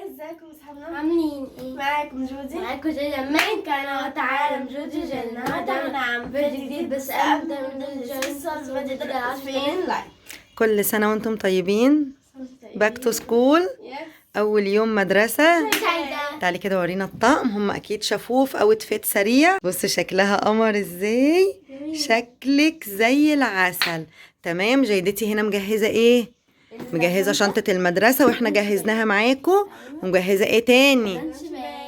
ازيكم اصحابنا؟ عاملين ايه؟ معاكم جودي. معاكم جيلا من قناة عالم جودي جيلا. النهارده هنعمل فيديو جديد، بس قبل ما فين like. كل سنة وانتم طيبين. back to school، أول يوم مدرسة. سعيدة. تعالي كده ورينا الطقم، هم أكيد شافوه في outfit سريع. بص شكلها قمر ازاي، شكلك زي العسل. تمام. جيدتي هنا مجهزة ايه؟ مجهزة شنطة المدرسة واحنا جهزناها معاكم، ومجهزة ايه تاني؟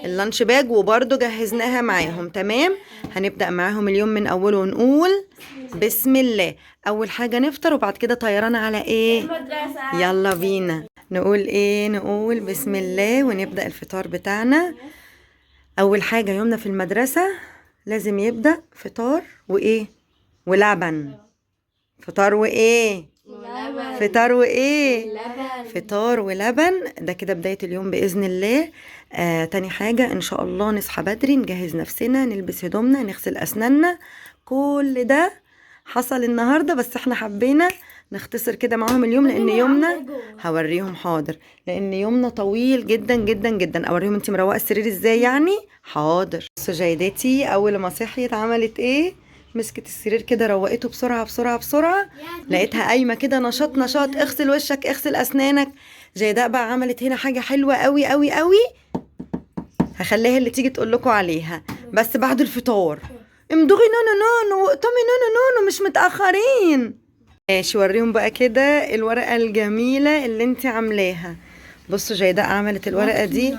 ال lunch bag، وبرضو جهزناها معاهم. تمام. هنبدأ معاهم اليوم من أوله ونقول بسم الله. أول حاجة نفطر وبعد كده طيران على ايه؟ المدرسة. يلا بينا نقول ايه؟ نقول بسم الله ونبدأ الفطار بتاعنا. أول حاجة يومنا في المدرسة لازم يبدأ فطار وإيه؟ ولبن. فطار وإيه؟ فطار وإيه؟ لبن. فطار ولبن، ده كده بداية اليوم بإذن الله. تاني حاجة إن شاء الله نصحى بدري، نجهز نفسنا، نلبس هدومنا، نغسل أسناننا. كل ده حصل النهاردة، بس احنا حبينا نختصر كده معاهم اليوم لأن يومنا هوريهم حاضر، لأن يومنا طويل جدا جدا جدا. أوريهم انت مروقة السرير ازاي يعني؟ حاضر. بصوا جيدتي أول ما صحيت عملت ايه؟ مسكت السرير كده روقته بسرعة بسرعة بسرعة، لقيتها قايمة كده نشاط نشاط، اغسل وشك اغسل اسنانك. جيداء بقى عملت هنا حاجة حلوة قوي قوي قوي، هخليها اللي تيجي تقول لكم عليها بس بعد الفطار. امضغي نونو نونو واقطمي نونو نونو، مش متاخرين. ماشي، وريهم بقى كده الورقة الجميلة اللي انت عاملاها. بصوا جيداء عملت الورقة دي،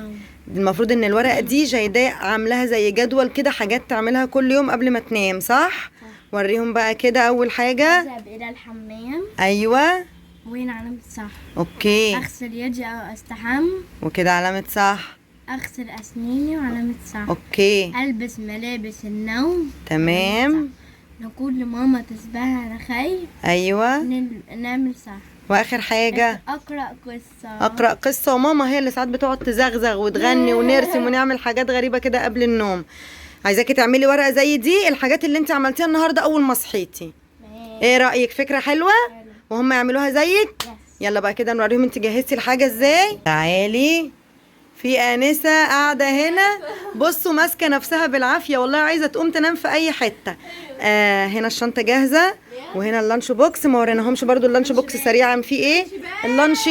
المفروض ان الورقة دي جيداء عاملاها زي جدول كده، حاجات تعملها كل يوم قبل ما تنام، صح؟ وريهم بقى كده. اول حاجة اذهب الى الحمام. ايوه. وين علامة صح؟ okay. اغسل يدي او استحم. وكده علامة صح. اغسل اسناني وعلامة صح. okay. البس ملابس النوم. تمام. نقول لماما تصبح على خير. ايوه. نعمل صح. واخر حاجة اقرا قصة. اقرا قصة. وماما هي اللي ساعات بتقعد تزغزغ وتغني ونرسم ونعمل حاجات غريبة كده قبل النوم. عايزاكي تعملي ورقة زي دي، الحاجات اللي انت عملتيها النهارده اول ما صحيتي. ايه رايك؟ فكرة حلوة؟ وهم يعملوها زيك. يلا بقى كده نوريهم انت جهزتي الحاجة ازاي. تعالي، في انسه قاعدة هنا، بصوا ماسكه نفسها بالعافية، والله عايزه تقوم تنام في اي حتة. هنا الشنطة جاهزة، وهنا ال lunch box. ما وريناهمش برضو ال lunch box سريعا فيه ايه. ال lunch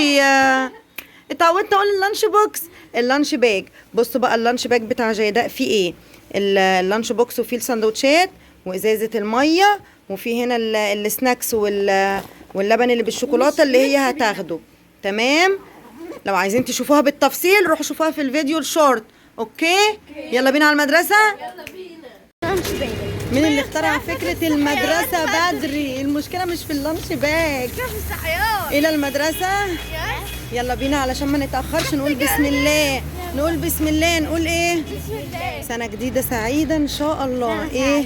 اتعودت اقول ال lunch box، ال lunch bag. بصوا بقى ال lunch bag بتاع جيداء فيه ايه. ال lunch box وفيه السندوتشات وازازه المية، وفي هنا ال snacks واللبن اللي بالشوكولاته اللي هي هتاخده. تمام. لو عايزين تشوفوها بالتفصيل روحوا شوفوها في الفيديو ال short. okay؟ يلا بينا على المدرسة. يلا بينا. مين اللي اخترع فكرة المدرسة بدري؟ المشكلة مش في ال lunch bag. الى المدرسة. يلا بينا علشان ما نتاخرش. نقول بسم الله، نقول بسم الله، نقول ايه؟ بسم الله. سنة جديدة سعيدة ان شاء الله. ايه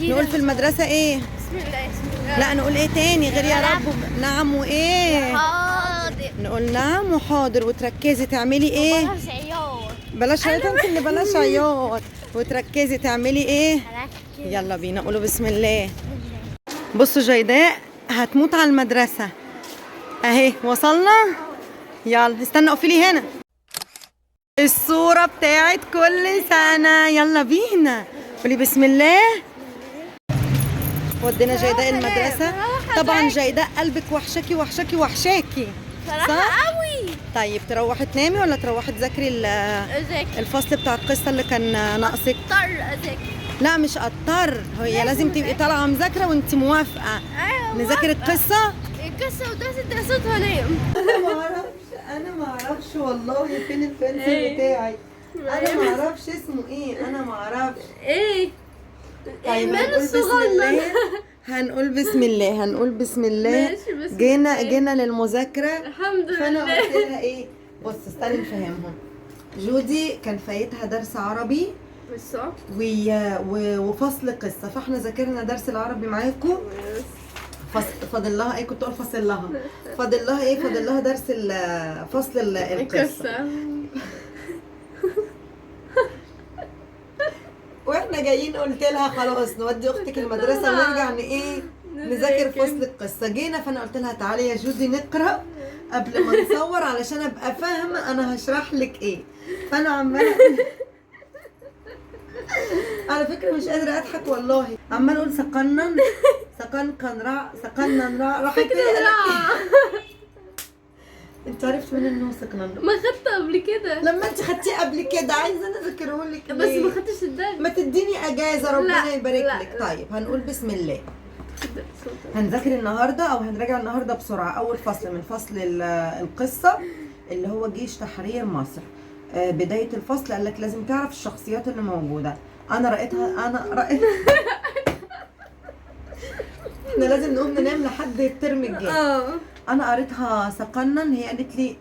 نقول في المدرسة؟ ايه؟ بسم الله. بسم الله. لا نقول ايه تاني غير يا رب؟ نعم وايه؟ حاضر. نقول نعم وحاضر. وتركزي تعملي ايه؟ بلاش عياط. بلاش عياط، انت اللي بلاش عياط. وتركزي تعملي ايه؟ يلا بينا قولوا بسم الله. بصوا جيداء هتموت على المدرسة اهي، وصلنا. يلا استنى اقفلي هنا الصورة بتاعت كل سنة. يلا بينا قولي بسم الله. ودينا جيداء المدرسة. طبعا جيداء قلبك وحشاكي وحشاكي وحشاكي، صراحة صح؟ قوي. طيب تروحي تنامي ولا تروحي تذاكري اذاكر. الفصل بتاع القصة اللي كان ناقصك؟ اضطر اذاكر. لا مش اضطر، هي لازم تبقي طالعة مذاكرة وانت موافقة. ايوه نذاكر القصة؟ القصة ودرس الدراسات وانام. انا ما اعرفش والله فين ال pencil بتاعي، انا ما اعرفش اسمه ايه، انا ما اعرفش ايه. طيب ايمان هنقول بسم الصغنن. الله، هنقول بسم الله، هنقول بسم الله. ماشي، بسم جينا الله. جينا للمذاكرة. الحمد فانا لله. قلت لها ايه؟ بص استني نفهمهم. جودي كان فايتها درس عربي بالظبط. وفصل قصة، فاحنا ذاكرنا درس العربي معاكم. فاضل لها ايه؟ كنت اقول فاصل لها، فاضل لها ايه؟ فاضل لها درس فصل القصة. القصة. واحنا جايين قلت لها خلاص نودي اختك المدرسة ونرجع ايه؟ نذاكر فصل القصة. جينا فانا قلت لها تعالي يا جودي نقرا قبل ما نصور علشان ابقى فاهمه انا هشرح لك ايه. فانا عماله على فكرة مش قادرة اضحك والله، عماله اقول سقنن سقنقن رع سقنن رع، راحت انت عرفت منين ان هو سقنن؟ ما خدته قبل كده. لما انت خدتيه قبل كده عايزه انا اذكره لك، بس ما خدتش الدرس. ما تديني اجازه ربنا يبارك لك. طيب هنقول بسم الله. هنذاكر النهارده او هنراجع النهارده بسرعة اول فصل من فصل القصة اللي هو جيش تحرير مصر. بداية الفصل قال لك لازم تعرف الشخصيات اللي موجودة. انا رأيتها، انا رأيت احنا لازم نقوم ننام لحد الترم الجاي. انا قريتها سقنن، هي قالت لي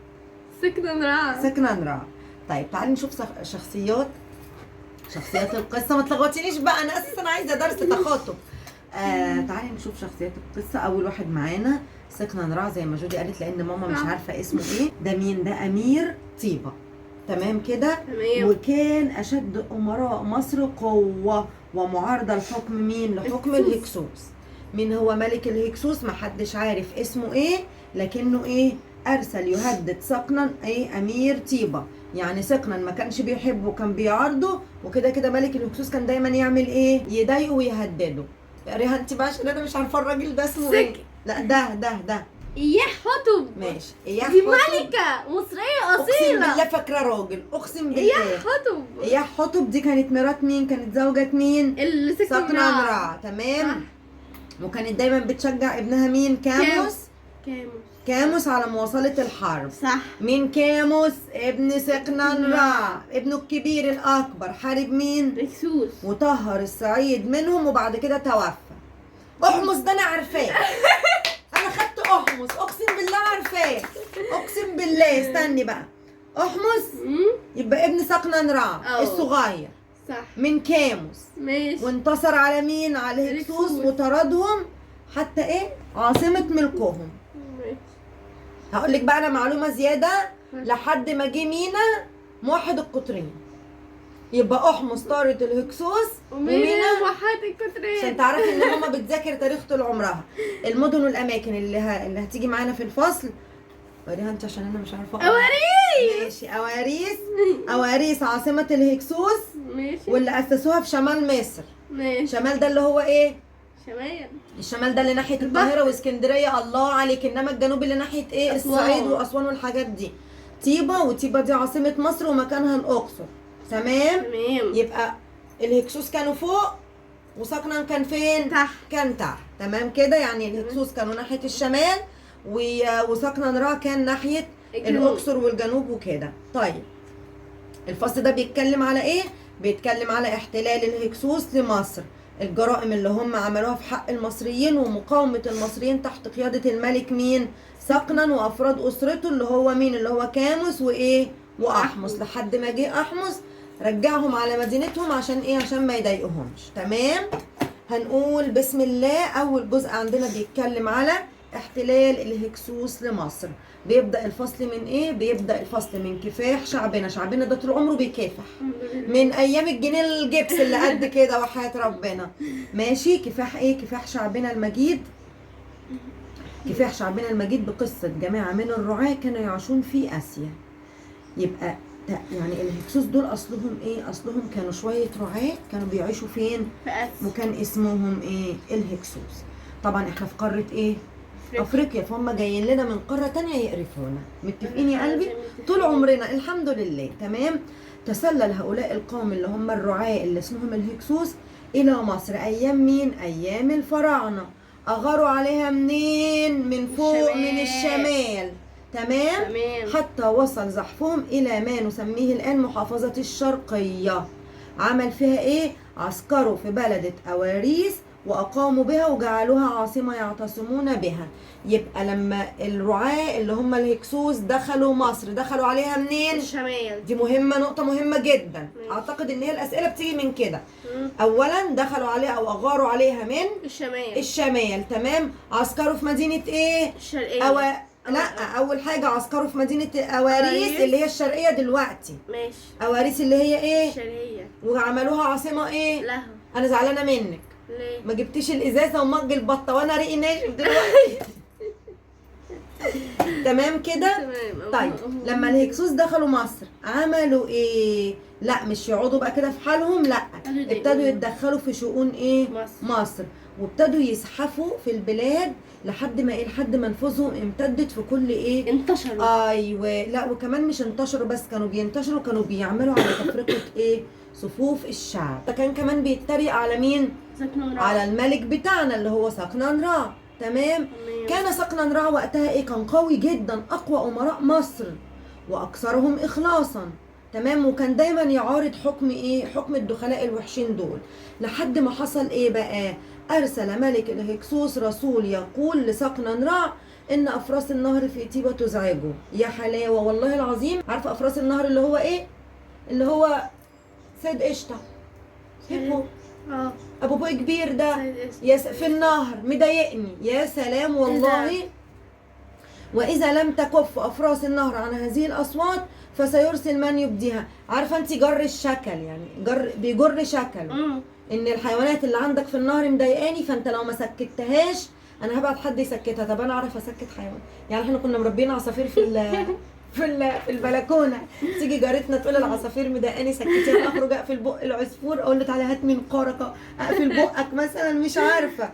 سكنن رع. سكنن رع. طيب تعالي نشوف شخصيات القصة. ما تلخبطينيش بقى، انا اساسا عايزه درس تخاطب. تعالي نشوف شخصيات القصة. اول واحد معانا سكنن رع زي ما جودي قالت، لان ماما مش عارفه اسمه ايه. ده مين؟ ده امير طيبة. تمام كده؟ تمام. وكان اشد امراء مصر قوة ومعارضه لحكم مين؟ لحكم الهكسوس. مين هو ملك الهكسوس؟ محدش عارف اسمه ايه، لكنه ايه؟ ارسل يهدد سقنن ايه؟ امير طيبة. يعني سقنن ما كانش بيحبه، كان بيعارضه، وكده كده ملك الهكسوس كان دايما يعمل ايه؟ يضايقه ويهدده. اقريها انت بقى عشان انا مش عارفه الراجل ده اسمه ايه. لا ده ده ده اياه حطب. ماشي، اياه دي ملكة مصرية أصيلة. اقسم بالله فاكرة راجل، اقسم بالله. اياه حطب. اياه حطب دي كانت مرات مين؟ كانت زوجة مين؟ اللي سقنن رع. تمام. وكانت دايما بتشجع ابنها مين؟ كاموس. كاموس على مواصلة الحرب. صح. مين كاموس؟ ابن سقنن رع، ابنه الكبير الأكبر. حارب مين؟ الهكسوس، وطهر الصعيد منهم، وبعد كده توفى. أحمس ده أنا عارفاه، أنا خدت أحمس، أقسم بالله عارفاه، أقسم بالله. استني بقى، أحمس يبقى ابن سقنن رع الصغير. صح. من كاموس. ماشي. وانتصر على مين؟ على الهكسوس، وطردهم حتى ايه؟ عاصمة ملكهم. هقول لك بقى انا معلومة زيادة، لحد ما جه مينا موحد القطرين. يبقى احمس طارت الهكسوس ومينا موحد القطرين، عشان تعرفي ان ماما بتذاكر تاريخ طول عمرها. المدن والاماكن اللي هتيجي معانا في الفصل. وريها انت عشان انا مش عارفه. اواريس. ماشي، اواريس. اواريس عاصمة الهكسوس. ماشي. واللي اسسوها في شمال مصر. ماشي. شمال ده اللي هو ايه؟ شمال. الشمال ده اللي ناحية القاهرة واسكندريه، الله عليك. انما الجنوب اللي ناحية ايه؟ الصعيد واسوان والحاجات دي. طيبة، وطيبة دي عاصمة مصر ومكانها الاقصر. تمام؟ تمام. يبقى الهكسوس كانوا فوق وسقنن كان فين؟ تحت. كان تحت. تمام كده؟ يعني الهكسوس كانوا ناحية الشمال وسقنن رع كان ناحية الاقصر والجنوب وكده. طيب الفصل ده بيتكلم على ايه؟ بيتكلم على احتلال الهكسوس لمصر، الجرائم اللي هم عملوها في حق المصريين، ومقاومة المصريين تحت قيادة الملك مين؟ سقنن وافراد اسرته اللي هو مين؟ اللي هو كاموس وايه؟ واحمس. لحد ما جه احمس رجعهم على مدينتهم عشان ايه؟ عشان ما يضايقهمش. تمام؟ هنقول بسم الله. اول جزء عندنا بيتكلم على احتلال الهكسوس لمصر. بيبدأ الفصل من ايه؟ بيبدأ الفصل من كفاح شعبنا. شعبنا ده طول عمره بيكافح من ايام الجنيه الجبس اللي قد كده وحياة ربنا. ماشي. كفاح ايه؟ كفاح شعبنا المجيد. كفاح شعبنا المجيد بقصة جماعة من الرعاة كانوا يعيشون في آسيا. يبقى يعني الهكسوس دول اصلهم ايه؟ اصلهم كانوا شوية رعاة كانوا بيعيشوا فين؟ في آسيا. وكان اسمهم ايه؟ الهكسوس. طبعا احنا في قارة ايه؟ افريقيا، فهم جايين لنا من قارة تانية يقرفونا. متفقين يا قلبي؟ طول عمرنا الحمد لله. تمام. تسلل هؤلاء القوم اللي هم الرعاة اللي اسمهم الهكسوس الى مصر ايام مين؟ ايام الفراعنة. اغاروا عليها منين؟ من فوق، من الشمال. تمام؟ تمام. حتى وصل زحفهم الى ما نسميه الان محافظة الشرقية. عمل فيها ايه؟ عسكروا في بلده اواريس واقاموا بها وجعلوها عاصمة يعتصمون بها. يبقى لما الرعاة اللي هم الهكسوس دخلوا مصر دخلوا عليها منين؟ الشمال. دي مهمة، نقطة مهمة جدا. ماشي. اعتقد ان هي الاسئلة بتيجي من كده. اولا دخلوا عليها او اغاروا عليها من الشمال. الشمال. تمام. عسكروا في مدينة ايه؟ الشرقية. لا، اول حاجة عسكروا في مدينة اواريس اللي هي الشرقية دلوقتي. ماشي. اواريس اللي هي ايه؟ الشرقية. وعملوها عاصمة ايه؟ لها. انا زعلانة منك. ليه؟ ما جبتيش الازازه ومج البطة وانا ريقي ناشف دلوقتي. تمام كده؟ تمام. طيب لما الهكسوس دخلوا مصر عملوا ايه؟ لا مش يقعدوا بقى كده في حالهم، لا ابتدوا يتدخلوا في شؤون ايه؟ مصر، وابتدوا يزحفوا في البلاد لحد ما ايه؟ لحد ما نفوذهم امتدت في كل ايه؟ انتشروا. ايوه. لا وكمان مش انتشروا بس، كانوا بينتشروا، كانوا بيعملوا على تفرقة ايه؟ صفوف الشعب. ده كان كمان بيتريق على مين؟ سقنن رع. على الملك بتاعنا اللي هو سقنن رع. تمام؟ كان سقنن رع وقتها ايه؟ كان قوي جدا، اقوى امراء مصر واكثرهم اخلاصا. تمام؟ وكان دايما يعارض حكم ايه؟ حكم الدخلاء الوحشين دول، لحد ما حصل ايه بقى؟ ارسل ملك الهكسوس رسول يقول لسقنن رع ان افراس النهر في طيبة تزعجه. يا حلاوة والله العظيم. عارفه افراس النهر اللي هو ايه؟ اللي هو سيد قشطه، hippo، ابو بوي كبير ده، يا في النهر مضايقني. يا سلام والله. واذا لم تكف افراس النهر عن هذه الاصوات فسيرسل من يبديها. عارفه انت جر الشكل، يعني جر، بيجر شكله، ان الحيوانات اللي عندك في النهر مضايقاني، فانت لو ما سكتتهاش انا هبعت حد يسكتها. طب انا اعرف اسكت حيوان؟ يعني احنا كنا مربيين عصافير في في البلكونه، تيجي جارتنا تقول العصافير مضايقاني سكتيها، اخرج اقفل بق العصفور، اقول له تعالى هات منقارك اقفل بقك مثلا، مش عارفه.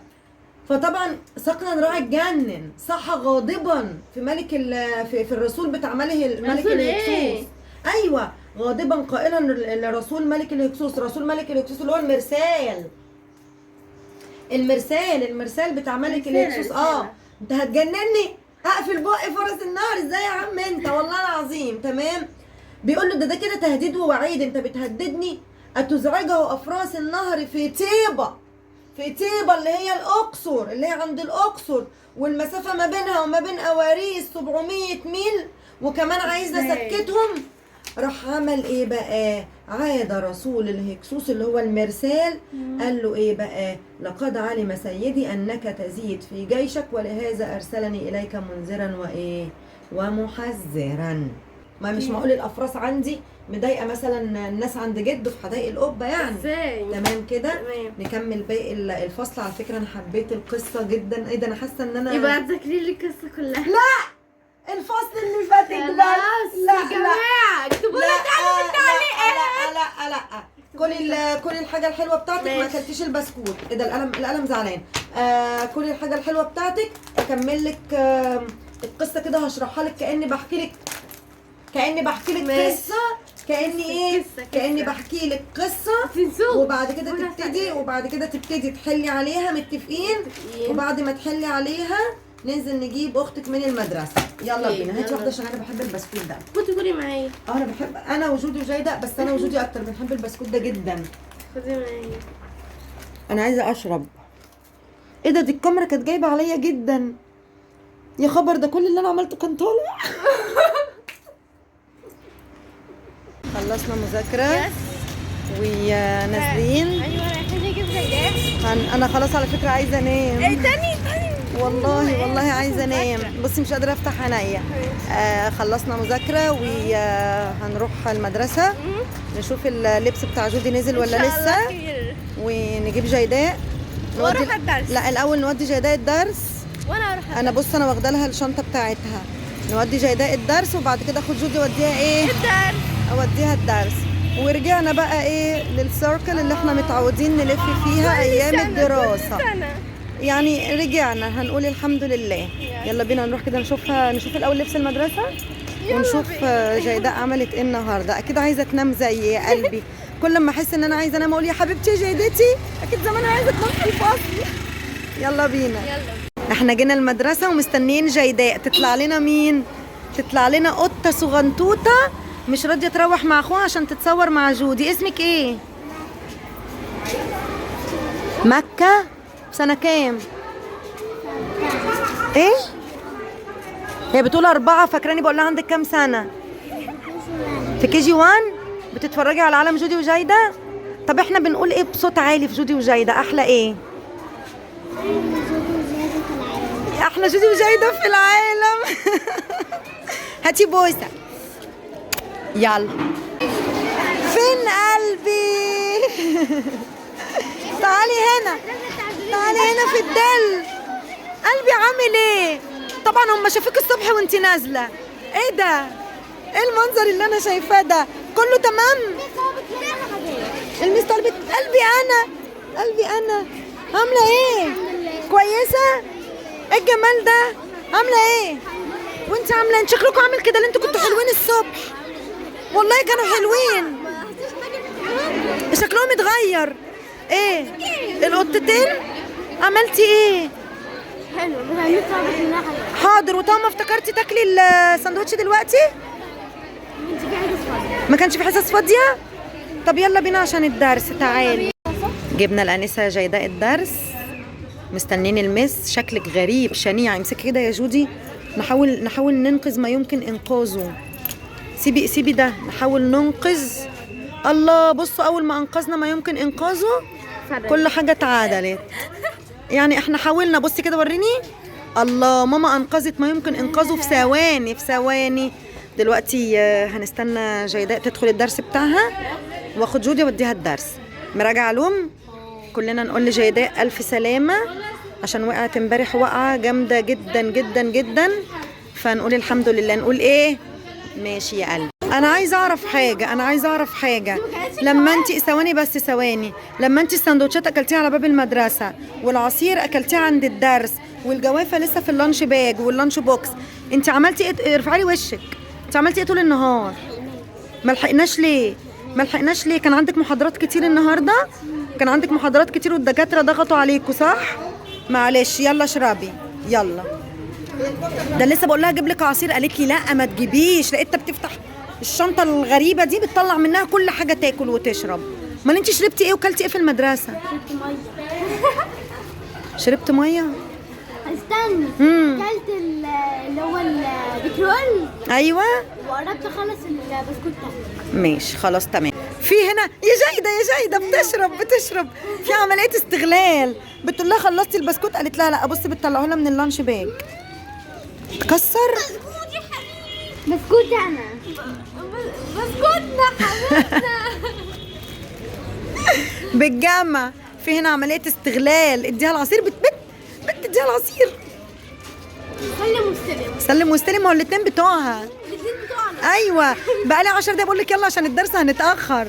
فطبعا سقنن رع اتجنن، صح غاضبا في ملك في الرسول بتاع ملك الهكسوس. ايوه غاضبا قائلا لرسول ملك الهكسوس، رسول ملك الهكسوس اللي هو المرسال، المرسال بتاع ملك الهكسوس. انت هتجنني، اقفل بق فرس النهر ازاي يا عم انت، والله العظيم. تمام؟ بيقول له ده كده تهديد ووعيد، انت بتهددني. اتزعجه افراس النهر في طيبة، في طيبة اللي هي الاقصر، اللي هي عند الاقصر، والمسافة ما بينها وما بين اواريس 700 ميل، وكمان عايزنا اسكتهم. راح عمل ايه بقى؟ عاد رسول الهكسوس اللي هو المرسال، قال له ايه بقى؟ لقد علم سيدي انك تزيد في جيشك، ولهذا ارسلني اليك منذرا وايه؟ ومحذرا. ما مش معقول الافراس عندي مضايقه مثلا الناس عند جده في حدائق القبة يعني. ازاي؟ تمام كده؟ نكمل باقي الفصل. على فكرة انا حبيت القصة جدا. ايه ده، انا حاسه ان انا يبقى تذاكري لي القصة كلها. لا الفصل اللي فاتك بس. لا يا جماعة اكتبوا لنا تحت في التعليقات. لا لا لا، كل الحاجة الحلوة بتاعتك. ما اكلتيش البسكوت. ايه ده، القلم زعلان. كل الحاجة الحلوة بتاعتك. اكمل لك القصة كده، هشرحها لك كاني بحكي لك، كاني بحكي لك قصة، كاني ايه، كاني بحكي لك قصة، وبعد كده تبتدي، وبعد كده تبتدي تحلي عليها. متفقين؟ وبعد ما تحلي عليها ننزل نجيب اختك من المدرسة. يلا بينا. هاتي واحدة عشان انا بحب البسكوت ده. كنت تقولي معايا. انا بحب، انا وجودي وجايده، بس انا وجودي اكتر بنحب البسكوت ده جدا. خدي معايا، انا عايزه اشرب. ايه ده، دي الكاميرا كانت جايبه عليا جدا. يا خبر، ده كل اللي انا عملته كان طالع. خلصنا مذاكرة ونازلين. ايوه رايحين نجيب جايداء. انا خلاص على فكرة عايزه انام. ايه تاني والله والله عايزه انام. بصي مش قادرة افتح عينيا. خلصنا مذاكرة وهنروح المدرسة نشوف اللبس بتاع جودي نزل ولا لسه، ونجيب جيداء. واروح الدرس. لا الاول نودي جيداء الدرس وانا اروح. انا بص انا واخده لها الشنطة بتاعتها. نودي جيداء الدرس وبعد كده اخد جودي اوديها ايه؟ الدرس. اوديها الدرس. ورجعنا بقى ايه لل circle اللي احنا متعودين نلف فيها ايام الدراسة. يعني رجعنا هنقول الحمد لله. يلا بينا نروح كده نشوفها، نشوف الاول لبس المدرسة ونشوف جيداء عملت ايه النهارده. اكيد عايزه تنام زي يا قلبي. كل ما احس ان انا عايزه انام اقول يا حبيبتي يا جيدتي اكيد زمانها عايزه تنام في الفصل. يلا بينا. يلا احنا جينا المدرسة ومستنيين جيداء تطلع لنا. مين تطلع لنا؟ قطة صغنطوطه مش راضية تروح مع اخوها عشان تتصور مع جودي. اسمك ايه؟ مكة. سنة كام؟ ايه؟ هي بتقول 4، فاكراني بقول لها عندك كام سنة؟ في KG 1. بتتفرجي على عالم جودي وجايده؟ طب احنا بنقول ايه بصوت عالي في جودي وجايده؟ احلى ايه؟ احلى جودي وجايده في العالم. هاتي بوسه. يلا فين قلبي؟ تعالي هنا، تعالي هنا في الدل. قلبي عامل ايه؟ طبعا هم شافوك الصبح وانت نازله. ايه ده؟ ايه المنظر اللي انا شايفاه ده؟ كله تمام؟ المس طلبت قلبي انا، قلبي انا. عامله ايه؟ كويسة؟ ايه الجمال ده؟ عامله ايه؟ وانت عامله ايه؟ شكلكم عامل كده اللي انتوا كنتوا حلوين الصبح. والله كانوا حلوين، شكلهم اتغير. ايه القطتين؟ عملتي ايه؟ حلو بس المس طلبت مننا حاجات. حاضر. وطاما افتكرتي تاكلي الساندوتش دلوقتي؟ انت في حاجة فاضية؟ ما كانش في حصص فاضية؟ طب يلا بينا عشان الدرس. تعالي. جبنا الانسة جيداء الدرس، مستنين المس. شكلك غريب شنيع. امسكي كده يا جودي، نحاول ننقذ ما يمكن انقاذه. سيبي سيبي ده، نحاول ننقذ. الله، بصوا اول ما انقذنا ما يمكن انقاذه كل حاجة اتعادلت. يعني احنا حاولنا. بصي كده وريني. الله، ماما انقذت ما يمكن انقاذه في ثواني، في ثواني. دلوقتي هنستنى جيداء تدخل الدرس بتاعها، واخد جودي واديها الدرس. مراجعه علوم. كلنا نقول لجيداء الف سلامه عشان وقعت امبارح وقعه جامدة جدا جدا جدا، فنقول الحمد لله. نقول ايه؟ ماشي يا قلبي. انا عايزه اعرف حاجة، انا عايزه اعرف حاجة. لما انت ثواني بس ثواني، لما انت السندوتشات اكلتيها على باب المدرسة، والعصير اكلتيه عند الدرس، والجوافه لسه في ال lunch bag وال lunch box، انت عملتي ايه؟ ارفعي لي وشك. انت عملتي ايه طول النهار؟ ما لحقناش ليه؟ ما لحقناش ليه؟ كان عندك محاضرات كتير النهارده؟ كان عندك محاضرات كتير والدكاتره ضغطوا عليكوا صح؟ معلش يلا اشربي يلا. ده لسه بقول لها اجيب لك عصير، قالت لي لا ما تجيبيش. لقيتها بتفتح الشنطة الغريبة دي بتطلع منها كل حاجة تاكل وتشرب. امال انت شربتي ايه وكلتي ايه في المدرسة؟ شربت مية. شربت مية؟ استني، اكلت اللي هو البترول. ايوه، وقربت اخلص البسكوت ده. ماشي خلاص تمام. في هنا يا جيدة، يا جيدة بتشرب بتشرب، في عملية استغلال. بتقول لها خلصتي البسكوت؟ قالت لها لا. بصي بتطلعه لها من ال lunch bag. تكسر بسكوت انا، بسكوتنا حبيبنا. بالجامعة في هنا عملية استغلال. اديها العصير، بت بت بت اديها العصير. سلم واستلم. سلم واستلم، ما هو الاتنين بتوعها. الاتنين بتوعنا. ايوه، بقالي 10 دقايق بقول لك يلا عشان الدرس هنتاخر.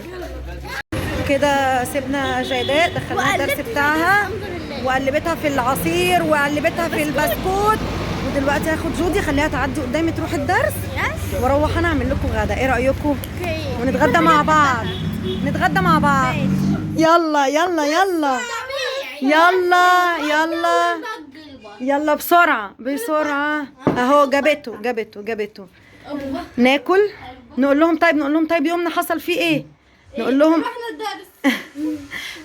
كده سيبنا جيداء، دخلنا الدرس بتاعها وقلبتها في العصير وقلبتها في البسكوت. ودلوقتي هاخد جودي خليها تعدي قدامي تروح الدرس، واروح انا اعمل لكم غدا. ايه رايكم؟ ونتغدى مع بعض، نتغدى مع بعض. يلا يلا يلا يلا يلا يلا بسرعة بسرعة. اهو جابته جابته جابته. ناكل. نقول لهم طيب، نقول لهم طيب يومنا حصل فيه ايه؟ نقول لهم رحنا الدرس.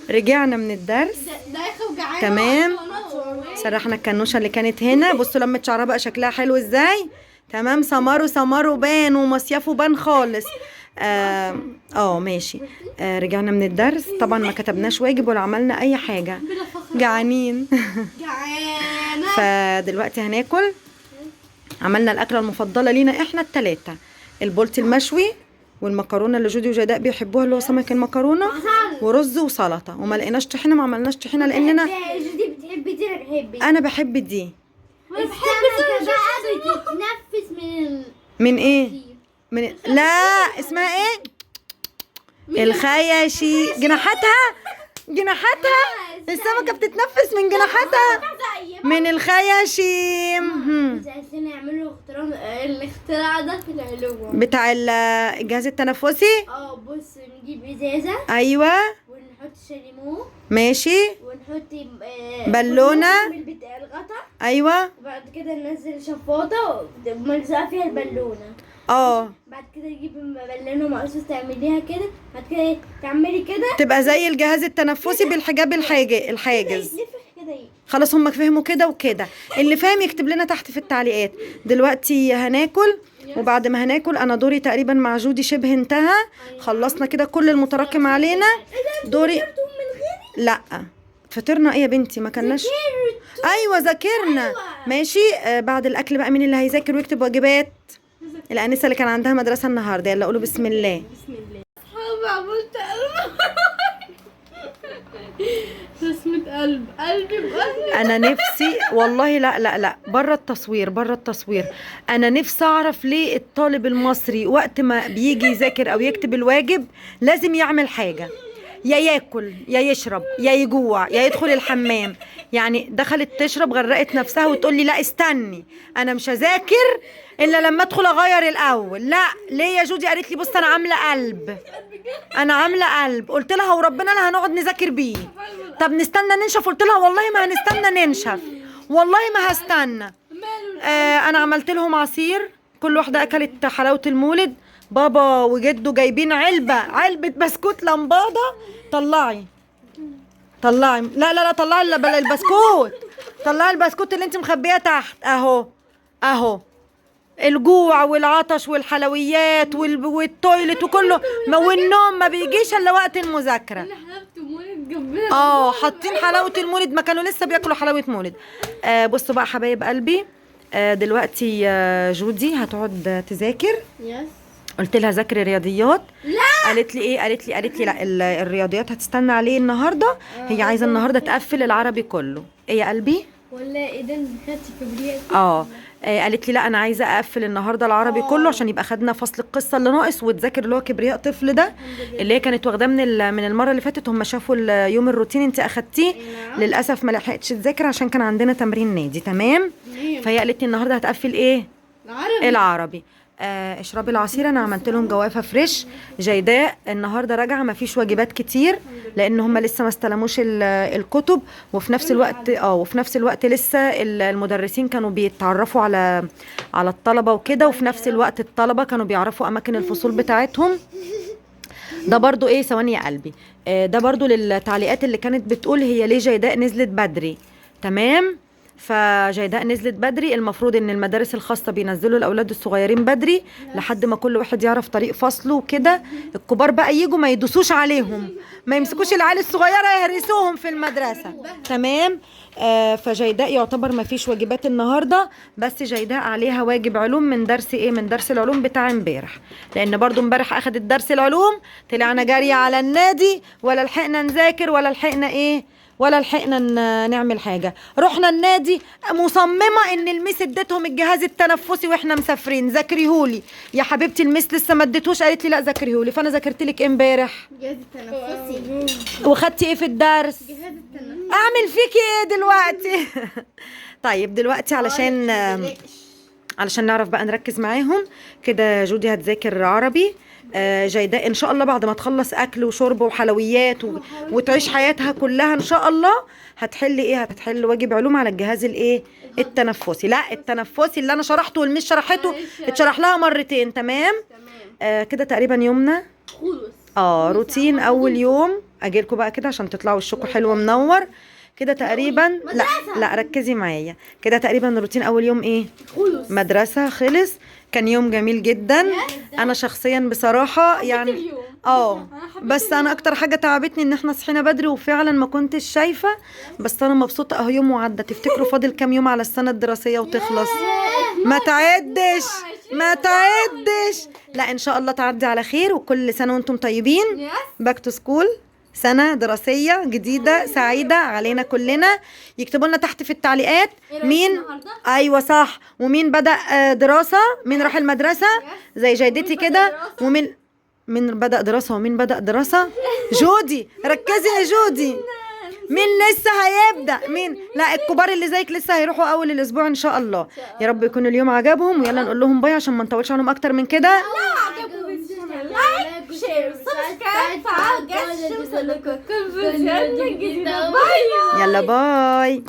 رجعنا من الدرس دايخه وجعانه. تمام. سرحنا الكنوشه اللي كانت هنا. بصوا لما شعرها بقى شكلها حلو ازاي. تمام. سمرة سمرة بان ومصيفه بان خالص. ماشي. رجعنا من الدرس طبعا ما كتبناش واجب ولا عملنا اي حاجة. جعانين. جعانة. فدلوقتي هناكل. عملنا الاكلة المفضلة لينا احنا الثلاثة، البولتي المشوي والمكرونه اللي جودي وجداء بيحبوها اللي هو سمك المكرونه، ورز وسلطة. وما لقيناش طحينه، ما عملناش طحينه لاننا جودي بتحبي دي، انا بحب دي. انا بحب دي. السمكة بقى بتتنفس من من ايه؟ من لا اسمها ايه؟ الخياشي. جناحاتها، جناحاتها السمكة بتتنفس من جناحاتها، من الخياشيم. عايزين يعملوا الاختراع ده في العلوم بتاع الجهاز التنفسي. بص نجيب ازازة. ايوه. ونحط شاليمو. ماشي. ونحط بالونه. الغطا. ايوه. وبعد كده ننزل شفاطه ملزقه فيها البالونة. بعد كده تجيب بالونه مقصوص تعمليها كده، بعد كده تعملي كده، تبقى زي الجهاز التنفسي بالحجاب الحاجز. خلاص هم فهموا كده وكده. اللي فاهم يكتب لنا تحت في التعليقات. دلوقتي هناكل، وبعد ما هناكل انا دوري تقريبا مع جودي شبه انتهى. خلصنا كده كل المتراكم علينا. دوري لا فطرنا ايه يا بنتي؟ ما كناش. ايوه ذاكرنا. ماشي. بعد الاكل بقى مين اللي هيذاكر ويكتب واجبات؟ الانسة اللي كان عندها مدرسه النهارده. يلا قولوا بسم الله. بسم الله. اصحابي عملت رسمة قلب، قلبي بقلبي. انا نفسي والله، لا لا لا، بره التصوير، بره التصوير. انا نفسي اعرف ليه الطالب المصري وقت ما بيجي يذاكر او يكتب الواجب لازم يعمل حاجة، يا ياكل يا يشرب يا يجوع يا يدخل الحمام. يعني دخلت تشرب غرقت نفسها وتقول لي لا استني انا مش هذاكر الا لما ادخل اغير الاول. لا ليه يا جودي؟ قالت لي بص انا عامله قلب، انا عامله قلب. قلت لها وربنا لا هنقعد نذاكر بيه. طب نستنى ننشف؟ قلت لها والله ما هنستنى ننشف، والله ما هستنى. انا عملت لهم عصير، كل واحدة اكلت حلاوة المولد. بابا وجده جايبين علبة بسكوت لمبادة. طلعي طلعي، لا لا لا، طلعي البسكوت، طلعي البسكوت اللي انت مخبيه تحت. اهو اهو، الجوع والعطش والحلويات وال toilet وكله، ما والنوم ما بيجيش الا وقت المذاكرة. حاطين حلاوة المولد، ما كانوا لسه بياكلوا حلاوة مولد. بصوا بقى حبايب قلبي، دلوقتي جودي هتقعد تذاكر. yes. قلت لها ذاكري رياضيات. لا. قالت لي ايه؟ قالت لي لا، الرياضيات هتستنى عليه النهارده، هي عايزه النهارده تقفل العربي كله. ايه يا قلبي؟ ولا ايه ده؟ خدتي كبرياء. قالت لي لا انا عايزه اقفل النهارده العربي كله عشان يبقى خدنا فصل القصة اللي ناقص، وتذاكر اللي هو كبرياء طفل ده اللي هي كانت واخداه من المرة اللي فاتت. هم شافوا يوم الروتين انت اخدتيه، للاسف ما لحقتش تذاكر عشان كان عندنا تمرين نادي. تمام. فهي قالت لي النهارده هتقفل ايه؟ العربي. العربي. اشربي العصير. انا عملت لهم جوافه fresh. جيداء النهارده راجعه ما فيش واجبات كتير لان هم لسه ما استلموش الكتب، وفي نفس الوقت وفي نفس الوقت لسه المدرسين كانوا بيتعرفوا على الطلبة وكده، وفي نفس الوقت الطلبة كانوا بيعرفوا اماكن الفصول بتاعتهم. ده برضو ايه؟ ثواني يا قلبي. ده برضو للتعليقات اللي كانت بتقول هي ليه جيداء نزلت بدري. تمام. فجيداء نزلت بدري، المفروض ان المدارس الخاصة بينزلوا الاولاد الصغيرين بدري لحد ما كل واحد يعرف طريق فصله وكده. الكبار بقى يجوا ما يدوسوش عليهم، ما يمسكوش العيال الصغيرة يهرسوهم في المدرسة. تمام. فجيداء يعتبر ما فيش واجبات النهارده، بس جيداء عليها واجب علوم من درس ايه؟ من درس العلوم بتاع امبارح، لان برضو امبارح اخدت درس العلوم طلعنا جارية على النادي ولا لحقنا نذاكر ولا لحقنا ايه ولا لحقنا نعمل حاجة. رحنا النادي مصممه ان ال miss ادتهم الجهاز التنفسي واحنا مسافرين. ذاكريهولي يا حبيبتي، ال miss لسه ما اديتهوش. قالت لي لا ذاكريهولي. فانا ذاكرت لك امبارح الجهاز التنفسي. وخدتي ايه في الدرس؟ الجهاز التنفسي. اعمل فيكي ايه دلوقتي؟ طيب دلوقتي علشان نعرف بقى نركز معاهم كده، جودي هتذاكر عربي. جيداء ان شاء الله بعد ما تخلص اكل وشرب وحلويات وتعيش حياتها كلها ان شاء الله هتحل ايه؟ هتحل واجب علوم على الجهاز الايه؟ التنفسي. لا التنفسي اللي انا شرحته والمش شرحته، اتشرح لها مرتين. تمام. كده تقريبا يومنا خلص. روتين اول يوم. اجيلكم بقى كده عشان تطلعوا وشكم حلو منور كده تقريبا. لا لا ركزي معايا كده. تقريبا روتين اول يوم ايه؟ خلص. مدرسة خلص. كان يوم جميل جدا. انا شخصيا بصراحة يعني بس انا اكتر حاجة تعبتني ان احنا صحينا بدري وفعلا ما كنتش شايفة، بس انا مبسوطة اهو يوم وعدى. تفتكروا فاضل كام يوم على السنة الدراسية وتخلص؟ ما تعدش ما تعدش. لا ان شاء الله تعدي على خير، وكل سنة وانتم طيبين. back to school، سنة دراسية جديدة سعيدة علينا كلنا. يكتبوا لنا تحت في التعليقات مين، ايوه صح، ومين بدأ دراسة، مين راح المدرسة زي جيدتي كده، ومين بدأ دراسة ومين بدأ دراسة. جودي ركزي يا جودي، مين لسه هيبدأ، مين لا، الكبار اللي زيك لسه هيروحوا اول الاسبوع ان شاء الله. يا رب يكون اليوم عجبهم، ويلا نقول لهم bye عشان ما نطولش عنهم اكتر من كده. like share subscribe فعلوا الجرس عشان يوصلكم كل فيديوهاتنا الجديدة. bye. يلا bye.